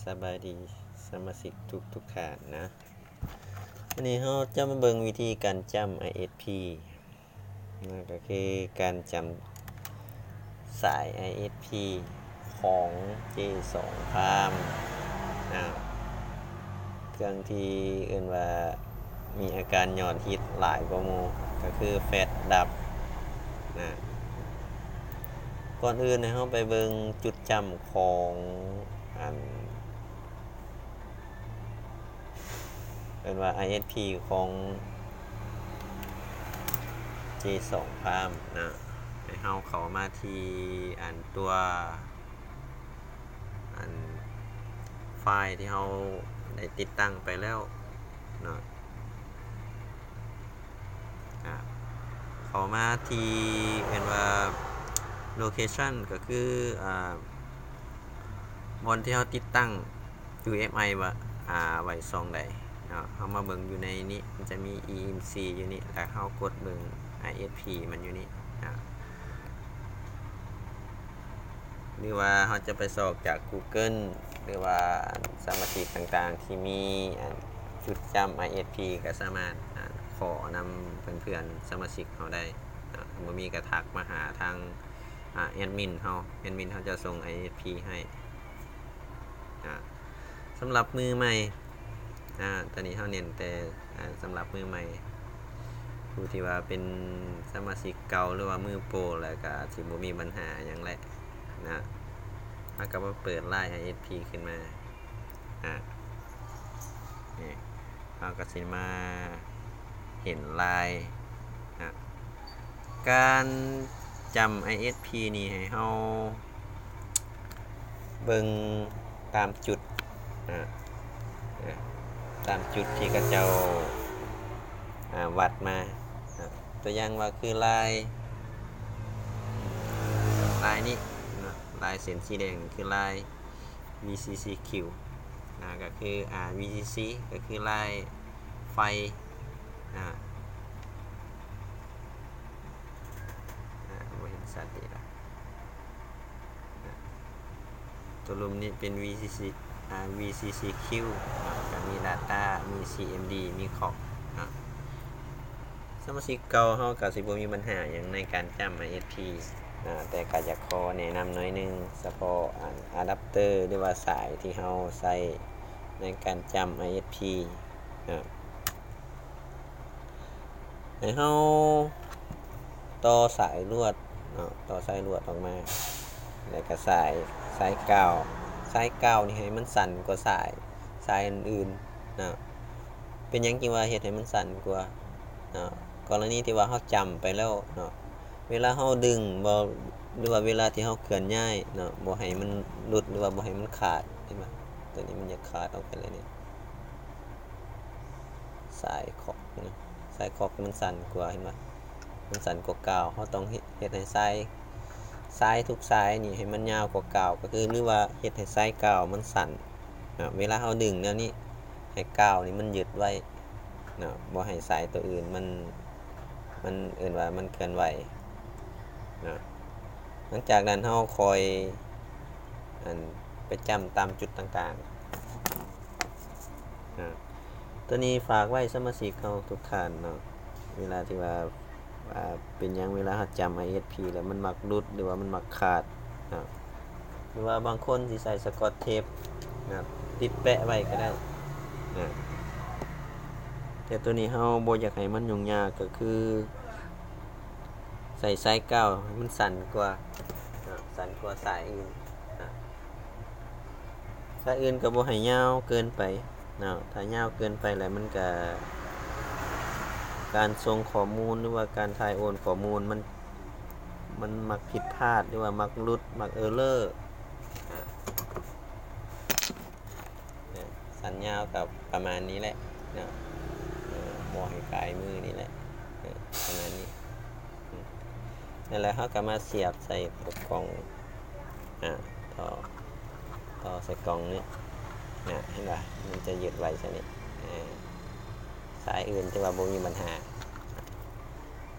ສະບາຍດີສະມາຊິກທຸກໆທ່ານນະ. ວັນນີ້ເຮົາຈະມາເບິ່ງວິທີການຈ້ຳ ໄອເອສພີ ນະ ກໍຄືການຈ້ຳສາຍ ໄອເອສພີ ຂອງ ເຈສອງ ພາມ ນະ. ເຄື່ອງທີ່ເອີ້ນວ່າມີອາການຍອດຮິດຫຼາຍກວ່າໝູ່ ກໍຄືແຟດດັບນະ. ກ່ອນອື່ນໃຫ້ເຮົາໄປເບິ່ງຈຸດຈ້ຳຂອງ ອັນ ເອີ້ນວ່າ ໄອເອສພີ ຂອງ ເຈສອງ ພາມ ນະ. ໃຫ້ເຮົາເຂົ້າມາທີ່ ອັນ ຕົວ ອັນ ໄຟລ໌ທີ່ເຮົາໄດ້ຕິດຕັ້ງໄປແລ້ວເນາະ. ອາ ເຂົ້າມາທີ່ເອີ້ນວ່າ ໂລເຄຊັນ ກໍຄື ອາ ບ່ອນທີ່ເຮົາຕິດຕັ້ງ ຢູເອັຟໄອ ວ່າ ອາ ໄວ້ຊ່ອງໃດເນາະ. ເຮົາມາເບິ່ງຢູ່ໃນນີ້ ມັນຈະມີ ອີເອັມຊີ ຢູ່ນີ້ ແລ້ວເຮົາກົດເບິ່ງ ໄອເອສພີ ມັນຢູ່ນີ້ນະ. ຫຼືວ່າເຮົາຈະໄປຊອກຈາກ Google ຫຼືວ່າສະມາຊິກຕ່າງໆທີ່ມີ ອັນ ຈຸດຈ້ຳ ໄອເອສພີ ກໍສາມາດ ອັນ ຂໍນຳເພື່ອນໆສະມາຊິກເຮົາໄດ້ນະ. ບໍ່ມີກໍທັກມາຫາທາງ ອາ ແອດມິນເຮົາ ແອດມິນເຮົາຈະສົ່ງ ໄອເອສພີ ໃຫ້. ອາ ສຳລັບມືໃໝ່ ອາ ຕອນນີ້ເຮົາເນັ້ນແຕ່ ອາ ສຳລັບມືໃໝ່ ຜູ້ທີ່ວ່າເປັນສະມາຊິກເກົ່າ ຫຼືວ່າມືໂປ ແລ້ວກໍອາດຊິບໍ່ມີບັນຫາຫຍັງແຫຼະນະ. ເຮົາກໍມາເປີດລາຍ ໄອເອສພີ ຂຶ້ນມາ ອາ ນີ້ ເຮົາກໍຊິມາເຫັນລາຍນະ. ການຈ້ຳ ໄອເອສພີ ນີ້ໃຫ້ເຮົາເບິ່ງຕາມຈຸດນະ ນະ ຕາມຈຸດທີ່ເຂົາເຈົ້າ ອາ ວັດມານະ. ຕົວຢ່າງວ່າຄືລາຍ ລາຍນີ້ນະ ລາຍເສັ້ນສີແດງນີ້ຄືລາຍ ວີຊີຊີຄິວ ນະ ກໍຄື ອາ ວີຊີຊີ ກໍຄືລາຍໄຟນະ. ອາ ບໍ່ເຫັນຊັດດີລະນະ. ຕົວລຸ່ມນີ້ເປັນ ວີຊີຊີ ອາ ວີຊີຊີຄິວ ນະ ກໍມີດາຕ້າ ມີຊີເອັມດີ ມີຄອກນະ. ສະມາຊິກເກົ່າເຮົາກໍຊິບໍ່ມີບັນຫາຫຍັງໃນການຈ້ຳ ໄອເອສພີ ນະ ແຕ່ກໍຢາກຂໍແນະນຳໜ້ອຍໜຶ່ງ ສະເພາະ ອັນ ອາດັບເຕີ ຫຼືວ່າສາຍທີ່ເຮົາໃຊ້ໃນການຈ້ຳ ໄອເອສພີ ນະ. ໃຫ້ເຮົາຕໍ່ສາຍລວດເນາະ ຕໍ່ສາຍລວດອອກມາ ແລ້ວກໍສາຍ ສາຍກາວ ສາຍກາວນີ້ໃຫ້ມັນສັ້ນກວ່າສາຍ ສາຍອື່ນໆເນາະ. ເປັນຫຍັງຈຶ່ງວ່າເຮັດໃຫ້ມັນສັ້ນກວ່າເນາະ? ກໍລະນີທີ່ວ່າເຮົາຈ້ຳໄປແລ້ວເນາະ ເວລາເຮົາດຶງບໍ່ ຫຼືວ່າເວລາທີ່ເຮົາເຄື່ອນຍ້າຍເນາະ ບໍ່ໃຫ້ມັນຫຼຸດ ຫຼືວ່າບໍ່ໃຫ້ມັນຂາດ ເຫັນບໍ່? ຕົວນີ້ມັນຢາກຂາດອອກໄປແລ້ວນີ້ ສາຍຂອກນະ ສາຍຂອກມັນສັ້ນກວ່າ ເຫັນບໍ່? ມັນສັ້ນກວ່າກາວ ເຮົາຕ້ອງເຮັດ ເຮັດໃຫ້ສາຍ ສາຍທຸກສາຍນີ້ໃຫ້ມັນຍາວກວ່າກາວ ກໍຄື ຫຼືວ່າເຮັດໃຫ້ສາຍກາວມັນສັ້ນເນາະ. ເວລາເຮົາດຶງແນວນີ້ ໃຫ້ກາວນີ້ມັນຍຶດໄວ້ເນາະ ບໍ່ໃຫ້ສາຍຕົວອື່ນມັນ ມັນເອີ້ນວ່າມັນເຄື່ອນໄຫວເນາະ. ຫຼັງຈາກນັ້ນເຮົາຄ່ອຍ ອັນ ໄປຈ້ຳຕາມຈຸດຕ່າງໆນະ. ຕົວນີ້ຝາກໄວ້ສະມາຊິກເຮົາທຸກທ່ານເນາະ ເວລາທີ່ວ່າ ວ່າເປັນຫຍັງເວລາເຮົາຈ້ຳ ໄອເອສພີ ແລ້ວມັນມັກຫຼຸດ ຫຼືວ່າມັນມັກຂາດເນາະ ຫຼືວ່າບາງຄົນຊິໃສ່ສະກອດເທບນະ ຕິດແປະໄວ້ກໍໄດ້ນະ. ແຕ່ຕົວນີ້ເຮົາບໍ່ຢາກໃຫ້ມັນຫຍຸ້ງຍາກ ກໍຄືໃສ່ສາຍກາວໃຫ້ມັນສັ້ນກວ່າເນາະ ສັ້ນກວ່າສາຍອື່ນນະ. ສາຍອື່ນກໍບໍ່ໃຫ້ຍາວເກີນໄປເນາະ ຖ້າຍາວເກີນໄປແລ້ວມັນກະ ການສົ່ງຂໍ້ມູນ ຫຼືວ່າການຖ່າຍໂອນຂໍ້ມູນມັນ ມັນມັກຜິດພາດ ຫຼືວ່າມັກຫຼຸດ ມັກເອີເຣີ ອາ ເນາະ. ສັ້ນຍາວກໍປະມານນີ້ແຫຼະເນາະ ເອີ ບໍ່ໃຫ້ກາຍມືນີ້ແຫຼະ ເອີ ປະມານນີ້. ນັ້ນແຫຼະ ເຮົາກໍມາສຽບໃສ່ພວກກ່ອງ ອາ ຕໍ່ ຕໍ່ໃສ່ກ່ອງນີ້ນະ ເຫັນບໍ່? ມັນຈະຍຶດໄວ້ຊະນີ້ ອາ ສາຍອື່ນຖືວ່າບໍ່ມີບັນຫາ.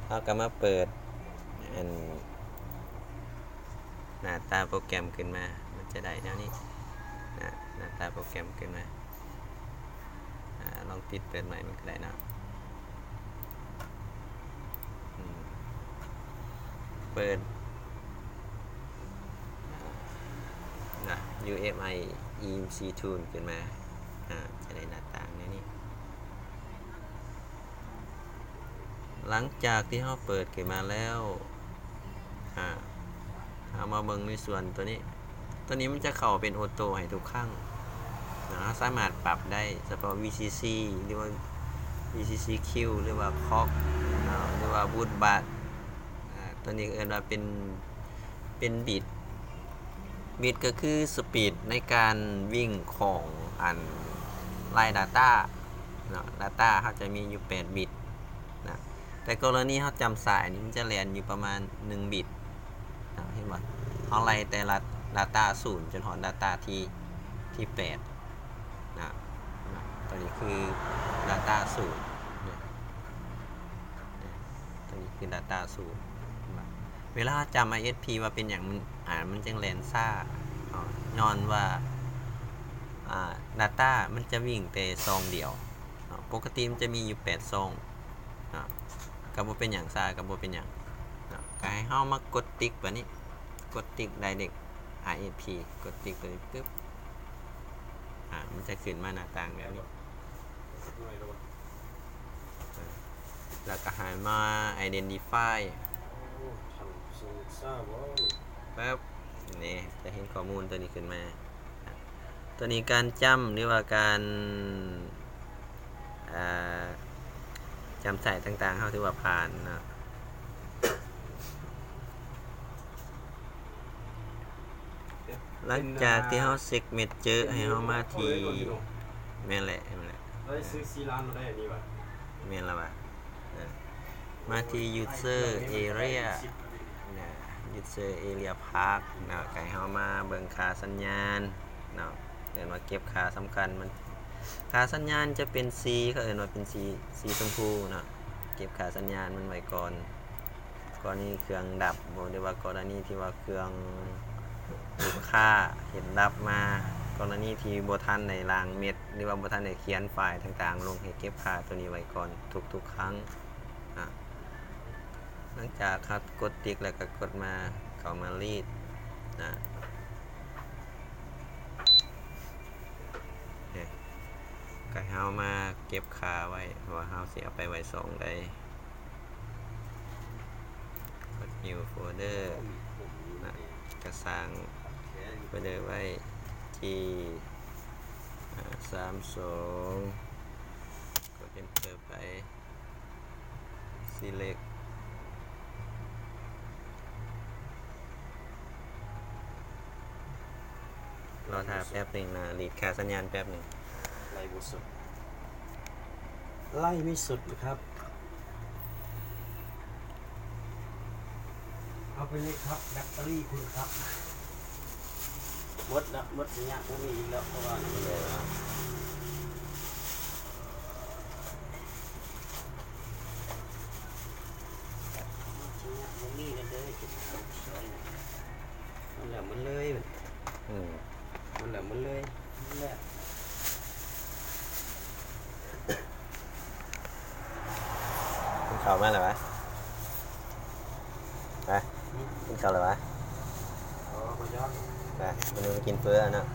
ເຮົາກໍມາເປີດ ອັນ ໜ້າຕາໂປຣແກຣມຂຶ້ນມາ ມັນຈະໄດ້ແນວນີ້ນະ. ໜ້າຕາໂປຣແກຣມຂຶ້ນມາ. ອາ ລອງປິດເປີດໃໝ່ມັນກໍໄດ້ເນາະ. ອືມ ເປີດ ນະ ຢູເອັມໄອ ອີເອັມຊີທູນ ຂຶ້ນມາ. ອາ ຈະໄດ້ໜ້າຕ່າງແນວນີ້. ຫຼັງຈາກທີ່ເຮົາເປີດຂຶ້ນມາແລ້ວ ອາ ເຮົາມາເບິ່ງໃນສ່ວນຕົວນີ້. ຕົວນີ້ມັນຈະເຂົ້າເປັນໂອໂຕໃຫ້ທຸກຄັ້ງເນາະ. ເຮົາສາມາດປັບໄດ້ສະເພາະ ວີຊີຊີ ຫຼືວ່າ ວີຊີຊີຄິວ ຫຼືວ່າ ຄອກ ເນາະ ຫຼືວ່າ ບູດບາດ. ອາ ຕົວນີ້ເອີ້ນວ່າເປັນ ເປັນບິດ. ບິດກໍຄືສະປີດໃນການວິ່ງຂອງອັນ ລາຍດາຕ້າເນາະ. ດາຕ້າເຮົາຈະມີຢູ່ແປດບິດນະ, ແຕ່ກໍລະນີເຮົາຈຳສາຍນີ້ ມັນຈະແລ່ນຢູ່ປະມານໜຶ່ງບິດນະ. ເຫັນບໍ່? ເຮົາໄລ່ແຕ່ລະດາຕ້າສູນຈົນຮອດດາຕ້າທີ ທີແປດນະ. ຕົວນີ້ຄືດາຕ້າສູນນະ. ຕົວນີ້ຄືດາຕ້າສູນ. ເວລາເຮົາຈຳໄອເອັສພີວ່າເປັນຫຍັງມັນ ອາ ມັນຈຶ່ງແລ່ນຊ້າເນາະ, ຍ້ອນວ່າ ອາ ດາຕ້າມັນຈະວິ່ງແຕ່ຊ່ອງດຽວເນາະ. ປົກກະຕິມັນຈະມີຢູ່ແປດຊ່ອງເນາະ, ກໍບໍ່ເປັນຫຍັງ, ຊ້າກໍບໍ່ເປັນຫຍັງເນາະ. ກໍໃຫ້ເຮົາມາກົດຕິກບາດນີ້, ກົດຕິກໄດເລັກ ອາ ເອັສ ພີ ກົດຕິກຕົວນີ້ປຶບ ອາ ມັນຈະຂຶ້ນມາໜ້າຕ່າງແບບນີ້. ແລ້ວກໍໃຫ້ມາໄອເດັນຕິຟາຍປັບ ນີ້ ຈະເຫັນຂໍ້ມູນຕົວນີ້ຂຶ້ນມາ. ຕົວນີ້ການຈຳ ຫຼືວ່າການ ເອີ ຈຳໃສ່ຕ່າງໆ ເຮົາຖືວ່າຜ່ານເນາະ. ຫຼັງຈາກທີ່ເຮົາເຊັກເມັດເຈີ ໃຫ້ເຮົາມາທີ່ ແມ່ນແຫຼະ ແມ່ນແຫຼະ ໄດ້ຊື້ສີ່ລ້ານ ໄດ້ອັນນີ້ຫວາ? ແມ່ນລະຫວາ? ເອີ ມາທີ່ຢູເຊີເອເຣຍນະ, ຢູເຊີເອເຣຍພາກນະ, ກໍໃຫ້ເຮົາມາເບິ່ງຄ່າສັນຍານເນາະ, ເອີ້ນວ່າເກັບຄ່າສຳຄັນມັນ. ຄ່າສັນຍານຈະເປັນສີ ເຂົາເອີ້ນວ່າເປັນສີ ສີຊົມພູເນາະ, ເກັບຄ່າສັນຍານມັນໄວ້ກ່ອນ. ກໍລະນີເຄື່ອງດັບ ຫຼືວ່າກໍລະນີທີ່ວ່າເຄື່ອງລູກຄ້າເຮັດດັບມາ, ກໍລະນີທີ່ບໍ່ທັນໄດ້ລ້າງເມັດ ຫຼືວ່າບໍ່ທັນໄດ້ຂຽນຟາຍຕ່າງໆລົງ ໃຫ້ເກັບຄ່າຕົວນີ້ໄວ້ກ່ອນທຸກໆຄັ້ງ. ອາ ຫຼັງຈາກເຮົາກົດຕິກແລ້ວກໍກົດມາ ເຂົ້າມາລີດນະ, ເອີ ກໍໃຫ້ເຮົາມາເກັບຄ່າໄວ້ ວ່າເຮົາຊິເອົາໄປໄວ້ຊ່ອງໃດ. ກົດ New Folder ນະ, ກະສ້າງໂຟລເດີໄວ້ທີ່ ອາ ສາມສອງ ກົດ Enter ໄປ Select. ລໍຖ້າແປັບໜຶ່ງນະ, ລີດຄ່າສັນຍານແປັບໜຶ່ງ. ໄລບໍ່ສົດ ໄລໄມ່ສົດນະຄັບ. ເອົາໄປເລີຍຄັບ ແບັດເຕີຣີຄຸນຄັບ. ໝົດລະ, ໝົດໄລຍະ ບໍ່ມີອີກແລ້ວ ເພາະວ່າມັນເລີຍລະ. ມັນແຫຼະ ມັນເລີຍ. ອືມ ມັນແຫຼະ ມັນເລີຍ ມັນແຫຼະ. ກິນເຂົ້າມາແລ້ວຫວາ? ໄປ ກິນເຂົ້າແລ້ວຫວາ? ໄປ ມື້ນີ້ໄປກິນເຝີເນາະ.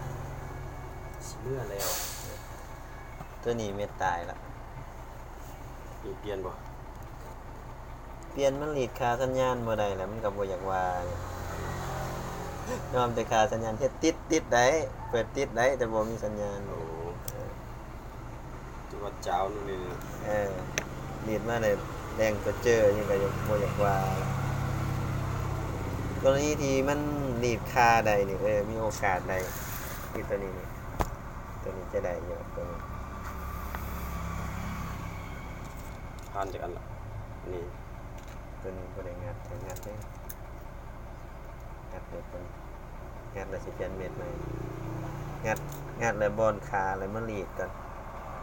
ຊິເມືອແລ້ວ. ຕົວນີ້ເມັດຕາຍລະ. ມີປ່ຽນບໍ່? ປ່ຽນ ມັນລີດຄ່າສັນຍານບໍ່ໄດ້ແລ້ວ ມັນກໍບໍ່ຢາກວ່າ. ຍອມແຕ່ຄ່າສັນຍານ ເຮັດຕິດ ຕິດໄດ້ ເປີດຕິດໄດ້ ແຕ່ບໍ່ມີສັນຍານ. ໂອ້ ເອີ ຖືວ່າຈາວໜຶ່ງນີ້. ເອີ ລີດມາໄດ້ແດງກະເຈີ ຍັງກໍບໍ່ຢາກວ່າ. ກໍລະນີທີ່ມັນລີດຄ່າໄດ້ນີ້ ເອີ ມີໂອກາດໄດ້ ຄືຕົວນີ້ນີ້. ຕົວນີ້ຈະໄດ້ຢູ່ ຕົວນີ້. ຜ່ານຈັກອັນລະ? ນີ້ ຕົວນີ້ບໍ່ໄດ້ງັດ ໃຫ້ງັດເດ້ ງັດເດ້ຕົວນີ້. ງັດແລ້ວຊິປ່ຽນເມັດໃໝ່. ງັດ ງັດແລ້ວບ່ອນຄ່າ ແລ້ວມາລີດກ່ອນ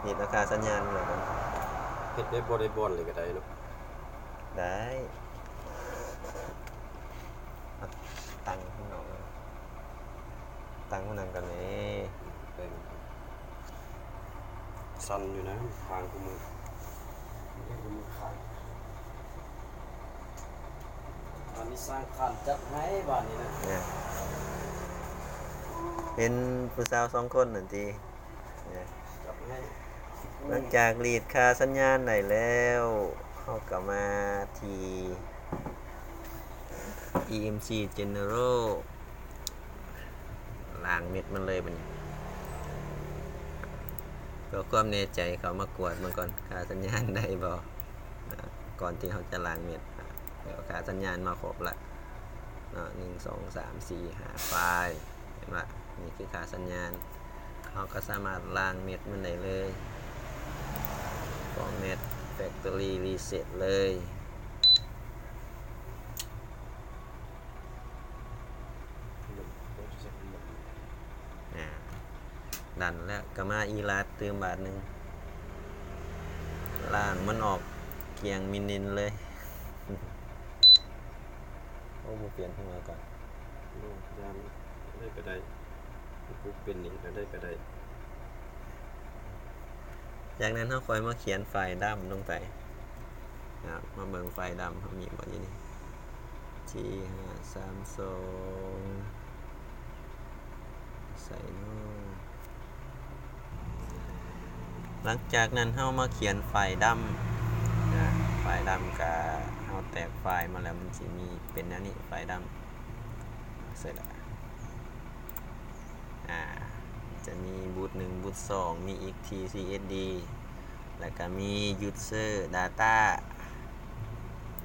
ລີດເອົາຄ່າສັນຍານແລ້ວກັນ. ເຮັດແບບບໍ່ໄດ້ບ່ອນເລີຍກໍໄດ້ເນາະ? ໄດ້. ຕັ້ງຂ້າງນອກ ຕັ້ງຂ້າງໃນກໍໄດ້. ເອີ ສັ່ນຢູ່ນະ ຄ້າງຄູ່ມື ເຮັດຄູ່ມືຄ້າງ. ບາດນີ້ຊ່າງຄານຈັດໃຫ້ບາດນີ້ນະ ເອີ ເຫັນຜູ້ສາວສອງຄົນນັ້ນຕິ ເອີ ຈັດໃຫ້. ຫຼັງຈາກລີດຄ່າສັນຍານໄດ້ແລ້ວ ເຮົາກໍມາທີ່ ອີເອັມຊີ General ລ້າງເມັດມັນເລີຍບັດນີ້ ເພື່ອຄວາມແນ່ໃຈ ເຂົ້າມາກວດເບິ່ງກ່ອນ ຄ່າສັນຍານໄດ້ບໍ່ ກ່ອນທີ່ເຮົາຈະລ້າງເມັດ. ເອີ ຄ່າສັນຍານມາຄົບລະເນາະ ໜຶ່ງ ສອງ ສາມ ສີ່ ຫ້າ ຟາຍ ເຫັນບໍ່? ນີ້ຄືຄ່າສັນຍານ. ເຮົາກໍສາມາດລ້າງເມັດມັນໄດ້ເລີຍ Format Factory Reset ເລີຍ. ອາ ດັນແລ້ວກໍມາ Erase ຕື່ມບາດໜຶ່ງ ລ້າງມັນອອກກ້ຽງມິນນິນເລີຍ. ໂອ້ ບໍ່ປ່ຽນຫົວກ່ອນ ບໍ່ ຢ້ານໄດ້ກໍໄດ້ ຜູ້ເປັນນີ້ກໍໄດ້ກໍໄດ້. ຈາກນັ້ນເຮົາຄ່ອຍມາຂຽນໄຟລ໌ດຳລົງໄປ ນະ ມາເບິ່ງໄຟລ໌ດຳເຮົາມີບໍ່ຢູ່ນີ້ ສີ່ຫ້າສາມສອງ ໃສ່ເນາະ. ຫຼັງຈາກນັ້ນເຮົາມາຂຽນໄຟລ໌ດຳ ນະ ໄຟລ໌ດຳກະເຮົາແຕກໄຟລ໌ມາແລ້ວ ມັນຊິມີເປັນແນວນີ້ ໄຟລ໌ດຳ ໃສ່ລະ ອາ ຈະມີບູດໜຶ່ງ ບູດສອງ ມີ EXT CSD ແລ້ວກະມີ User Data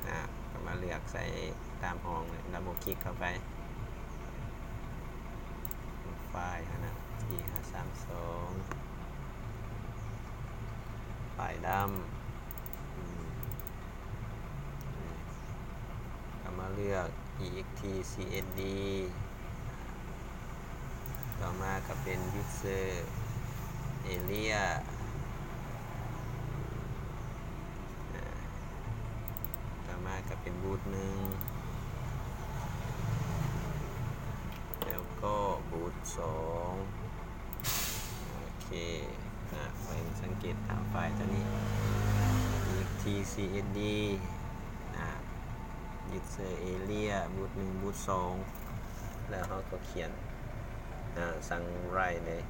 ອາ ກໍມາເລືອກໃສ່ຕາມຫ້ອງເລີຍ ດັບເບິນຄລິກເຂົ້າໄປ ໄຟລ໌ຫັ້ນນະ ສີ່ຫ້າສາມສອງ ໄຟລ໌ດຳ ອືມ ກໍມາເລືອກ EXT CSD ຕໍ່ມາກໍເປັນ User Area ອາ ຕໍ່ມາກໍເປັນບູດໜຶ່ງ ແລ້ວກໍບູດສອງ. ໂອເຄ ນະ ຂ້ອຍສັງເກດຕາມໄຟລ໌ຕົວນີ້ EXT CSD ນະ User Area ບູດໜຶ່ງ ບູດສອງ ແລ້ວເຮົາກໍຂຽນ ນະ ສັ່ງ write ເລີຍ.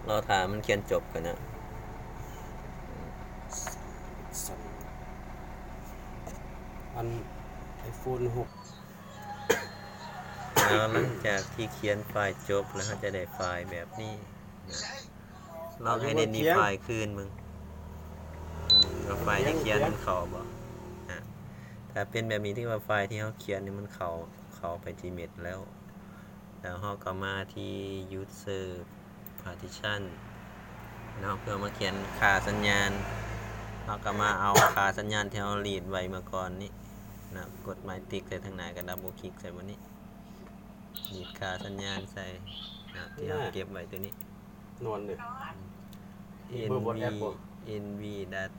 ລໍຖ້າມັນຂຽນຈົບກ່ອນນະ ອັນ iPhone ຫົກ ແລ້ວຫຼັງຈາກທີ່ຂຽນໄຟລ໌ຈົບແລ້ວ ເຮົາຈະໄດ້ໄຟລ໌ແບບນີ້ນະ ລອງ identify ຄືນເບິ່ງ ວ່າໄຟລ໌ທີ່ຂຽນມັນເຂົ້າບໍ່. ອາ ຖ້າເປັນແບບນີ້ ຖືວ່າໄຟລ໌ທີ່ເຮົາຂຽນນີ້ມັນເຂົ້າ ເຂົ້າໄປທີ່ເມັດແລ້ວ. ແລ້ວເຮົາກໍມາທີ່ User Partition ເນາະ ເພື່ອມາຂຽນຄ່າສັນຍານ. ເຮົາກໍມາເອົາຄ່າສັນຍານທີ່ເຮົາ read ໄວ້ເມື່ອກ່ອນນີ້ນະ ກົດໝາຍຕິກໃສ່ທາງໜ້າ ກໍ double click ໃສ່ບ່ອນນີ້ read ຄ່າສັນຍານໃສ່ນະ ທີ່ເຮົາເກັບໄວ້ຕົວນີ້. ນອນເດີ ເບິ່ງ NV ບໍ່ ແອັບບໍ່ NV dat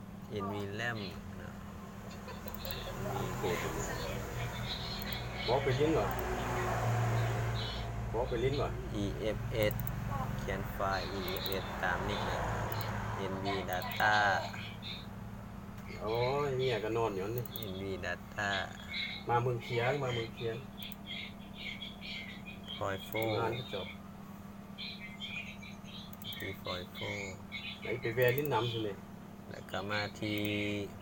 NVLAMP ນະ ມີໂກດ ບໍ່ໄປຫຼິ້ນຫວາ ບໍ່ໄປຫຼິ້ນຫວາ EFS ຂຽນໄຟລ໌ EFS ຕາມນີ້ນະ NV data. ໂອ້ຍ ເມຍກໍນອນຢູ່ຫັ້ນນີ້ NV data ມາເມືອງຄຽງ ມາເມືອງຄຽງ File four ງານກໍຈົບ. ທີ່ File four ໄປ ໄປແວ່ຫຼິ້ນນຳຊັ້ນເດ ແລ້ວກໍມາທີ່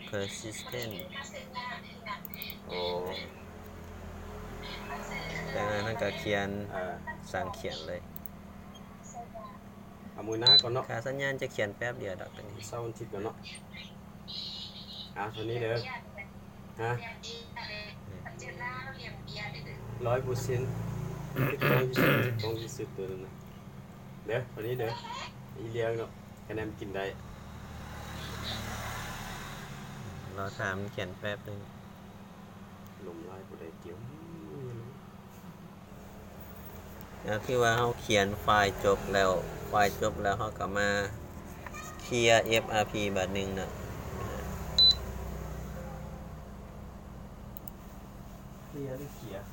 Persistent. ໂອ້ ຈາກນັ້ນເຮົາກໍຂຽນ ເອີ ສັ່ງຂຽນເລີຍ ເອົາມື້ໜ້າກ່ອນເນາະ ຄ່າສັນຍານຈະຂຽນແປັບດຽວດອກ ຕົວນີ້ ເຊົ້າວັນທິດກ່ອນເນາະ. ອ່າ ຕົວນີ້ເດີ ຮະ ຮ້ອຍເປີເຊັນ ຕິດກາງທີ່ສຸດ ຕິດກາງທີ່ສຸດ ຕົວນັ້ນນະເດີ ຕົວນີ້ເດີ ອີ່ເລື່ອງເນາະ ຄະແນນກິນໄດ້. ລໍຖ້າມັນຂຽນແປັບໜຶ່ງ ລົມຫຼາຍບໍ່ໄດ້ກຽວ. ກໍຄືວ່າເຮົາຂຽນໄຟລ໌ຈົບແລ້ວ ໄຟລ໌ຈົບແລ້ວ ເຮົາກໍມາເຄຍ FRP ບາດໜຶ່ງເນາະ.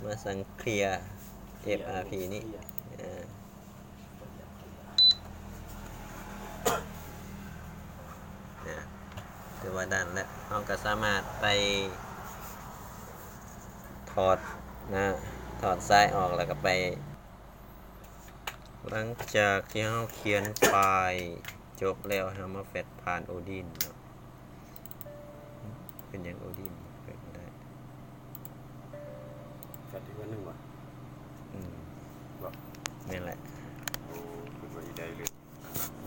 ມາສັ່ງເຄລຍ ເຄລຍ ເອັຟອາພີ ນີ້ ເຄລຍ ເອີ ນະ ຖືວ່າດັນແລ້ວ ເຮົາກໍສາມາດໄປຖອດນະ ຖອດສາຍອອກ ແລ້ວກໍໄປ ຫຼັງຈາກທີ່ເຮົາຂຽນຟາຍຈົບແລ້ວ ເຮົາມາແຟດຜ່ານໂອດິນເນາະ. ເປັນຫຍັງໂອດິນເປີດບໍ່ໄດ້? ແຟດອີກເທື່ອໜຶ່ງຫວາ? ອືມ ບໍ່ ແມ່ນແຫຼະ. ໂອ້ ເປີດບໍ່ໄດ້ເລີຍ.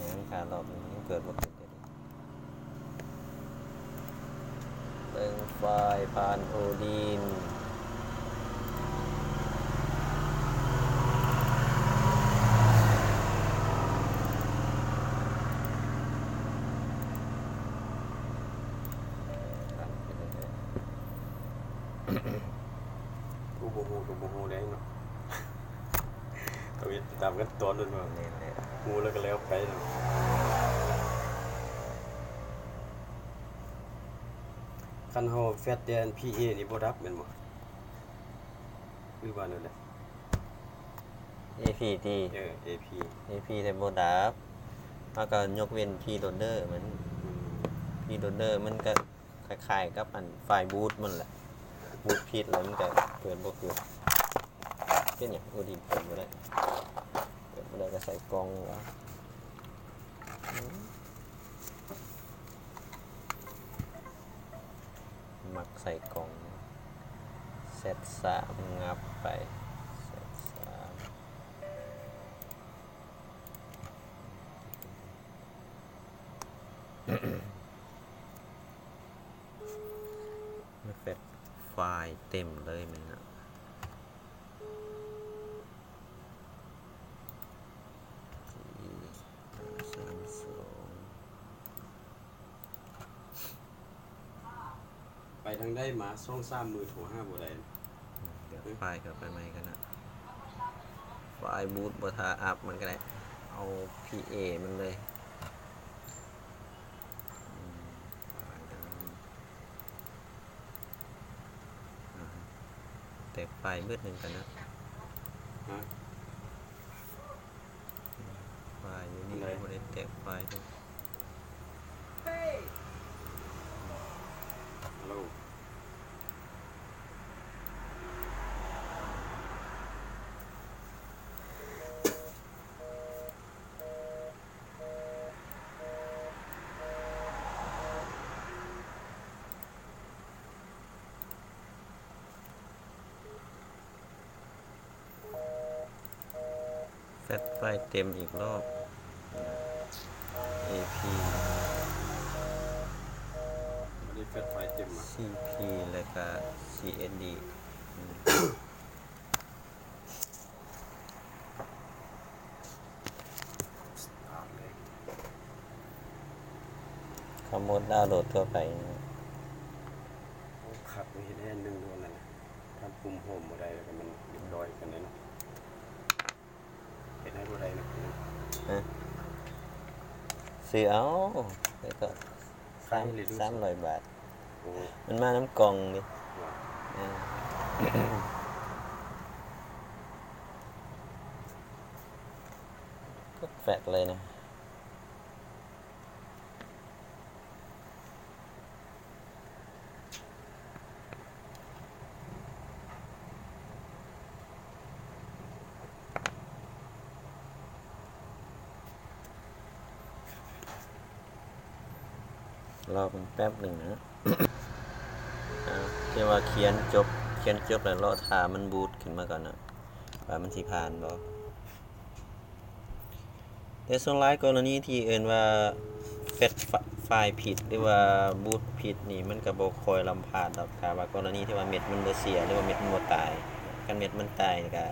ຍັງ ຖ້າລອບນີ້ມັນເກີດບໍ່ຂຶ້ນເທື່ອເດ. ເບິ່ງຟາຍຜ່ານໂອດິນ. ຜູ້ບໍ່ຮູ້ກໍບໍ່ຮູ້ໄດ້ເນາະ. ເຂົາເຮັດໄປຕາມຂັ້ນຕອນນັ້ນວ່າ ແມ່ນແຫຼະ ຮູ້ແລ້ວກໍແລ້ວໄປເນາະ. ຄັນເຮົາແຟດແຕ່ອັນພີເອນີ້ບໍ່ດັບແມ່ນບໍ່ ຫຼືວ່າແນວໃດ? ເອພີຕິ? ເອີ ເອພີ ເອພີແທ້ບໍ່ດັບ. ເຮົາກໍຍົກເວັ້ນພີໂຫຼດເດີມັນ ອືມ ພີໂຫຼດເດີມັນກໍ ຄ້າຍໆກັບອັນຟາຍບູດມັນແຫຼະ ບູດຜິດແລ້ວມັນກໍເປີດບໍ່ຂຶ້ນ. ເປັນຫຍັງໂອດິນເປີດບໍ່ໄດ້? ເປີດບໍ່ໄດ້ກໍໃສ່ກ່ອງຫວາ? ມັກໃສ່ກ່ອງ. ແຊັດສາມ ງັບໄປ ແຊັດສາມ. ແຟດຟາຍເຕັມເລີຍແມ່ນເນາະ. ສີ່ ຫ້າ ສາມ ສອງ. ໄປທາງໃດມາ ສອງສາມມື້ໂທຫາບໍ່ໄດ້. ອືມ ດຽວຟາຍເຂົ້າໄປໃໝ່ກ່ອນນະ. ຟາຍບູດບໍ່ຖ້າອັບມັນກໍໄດ້ ເອົາພີເອມັນເລີຍ. ອືມ ອາ ແຕກຟາຍບຶດໜຶ່ງກັນນະ. ຮະ? ຟາຍຢູ່ນີ້ ອັນໃດ? ບໍ່ໄດ້ແຕກຟາຍເດ້. ຮາໂຫຼ. ແຟດໄຟເຕັມອີກລອບ ເອພີ ອັນນີ້ແຟດໄຟເຕັມ ຊີພີ ແລ້ວກະ ຊີເອັດດີ. ເຂົາໂໝດດາວໂຫຼດທົ່ວໄປ. ໂອ້ ຄັກເລີຍ ເຮັດໃຫ້ອັນໜຶ່ງໂດນນັ້ນນະ ຖ້າປຸ່ມໂຮມບໍ່ໄດ້ ແລ້ວກໍມັນຮຽບຮ້ອຍກັນເດ້ເນາະ. ເຮັດໃຫ້ບໍ່ໄດ້ນະ ຮະ? ຊື້ເອົາ ແລ້ວກໍ ສາມ ສາມຮ້ອຍບາດ. ໂອ້ ມັນມານຳກ່ອງເດ້. ເອີ ເປີເຟັກເລີຍນະ. ລໍເບິ່ງແປັບໜຶ່ງນະ. ອາ ທີ່ວ່າຂຽນຈົບ ຂຽນຈົບແລ້ວລໍຖ້າມັນບູດຂຶ້ນມາກ່ອນນະ ວ່າມັນຊິຜ່ານບໍ່. ແຕ່ສ່ວນຫຼາຍກໍລະນີທີ່ເອີ້ນວ່າແຟດໄຟຜິດ ຫຼືວ່າບູດຜິດນີ້ ມັນກໍບໍ່ຄ່ອຍລຳພາດດອກ. ຖ້າວ່າກໍລະນີທີ່ວ່າເມັດມັນບໍ່ເສຍ ຫຼືວ່າເມັດມັນບໍ່ຕາຍ, ຄັນເມັດມັນຕາຍກໍ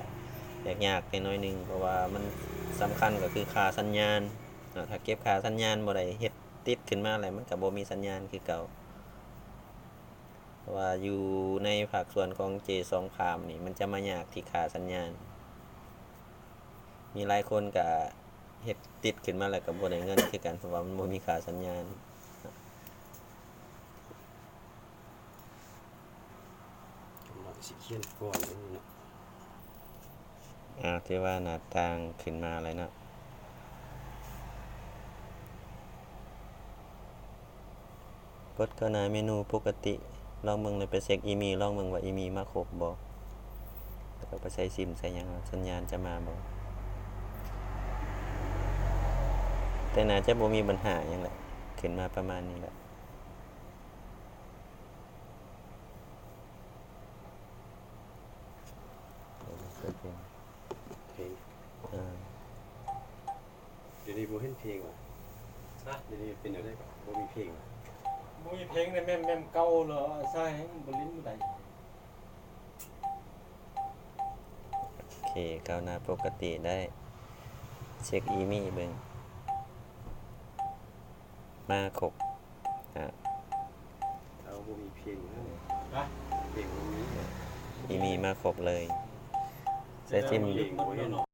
ຍາກໆແດ່ໜ້ອຍໜຶ່ງ ເພາະວ່າມັນສຳຄັນກໍຄືຄ່າສັນຍານເນາະ. ຖ້າເກັບຄ່າສັນຍານບໍ່ໄດ້ ເຮັດຕິດຂຶ້ນມາແລ້ວ ມັນກໍບໍ່ມີສັນຍານຄືເກົ່າ. ເພາະວ່າຢູ່ໃນພາກສ່ວນຂອງເຈສອງພາມນີ້ ມັນຈະມາຍາກທີ່ຄ່າສັນຍານ. ມີຫຼາຍຄົນກະເຮັດຕິດຂຶ້ນມາແລ້ວກະບໍ່ໄດ້ເງິນຄືກັນ ເພາະວ່າມັນບໍ່ມີຄ່າສັນຍານ. ກຳລັງ ຊິຂຽນກ່ອນເນາະ. ອາ ຖືວ່າໜ້າຕ່າງຂຶ້ນມາແລ້ວເນາະ. ກົດເຂົ້າໜ້າເມນູປົກກະຕິ ລອງເບິ່ງ ແລ້ວໄປເຊັກອີມີ ລອງເບິ່ງວ່າອີມີມາຄົບບໍ່ ແລ້ວກໍໄປໃສ່ຊິມໃສ່ຫຍັງ ສັນຍານຈະມາບໍ່. ແຕ່ໜ້າຈະບໍ່ມີບັນຫາຫຍັງແຫຼະ ຂຶ້ນມາປະມານນີ້ແຫຼະ. ເປີດເພງ ເພງ ເອີ ດຽວນີ້ບໍ່ເຫັນເພງຫວາ? ຮະ? ດຽວນີ້ເປັນແນວໃດ? ບໍ່ມີເພງຫວາ? ບໍ່ມີເພງແລ້ວ ແມ່ມ ແມ່ມເກົ່າແລ້ວ ອາສາແຮງບໍ່ຫຼິ້ນບໍ່ໄດ້. ໂອເຄ ກ້າວໜ້າປົກກະຕິໄດ້. ເຊັກອີມີເບິ່ງ ມາຄົບ. ອາ ເອົາ ບໍ່ມີເພງເລີຍ. ຮະ? ເພງບໍ່ມີ. ອີມີມາຄົບເລີຍ. ໃສ່ຊິມ ເພງບໍ່ເຫັນ.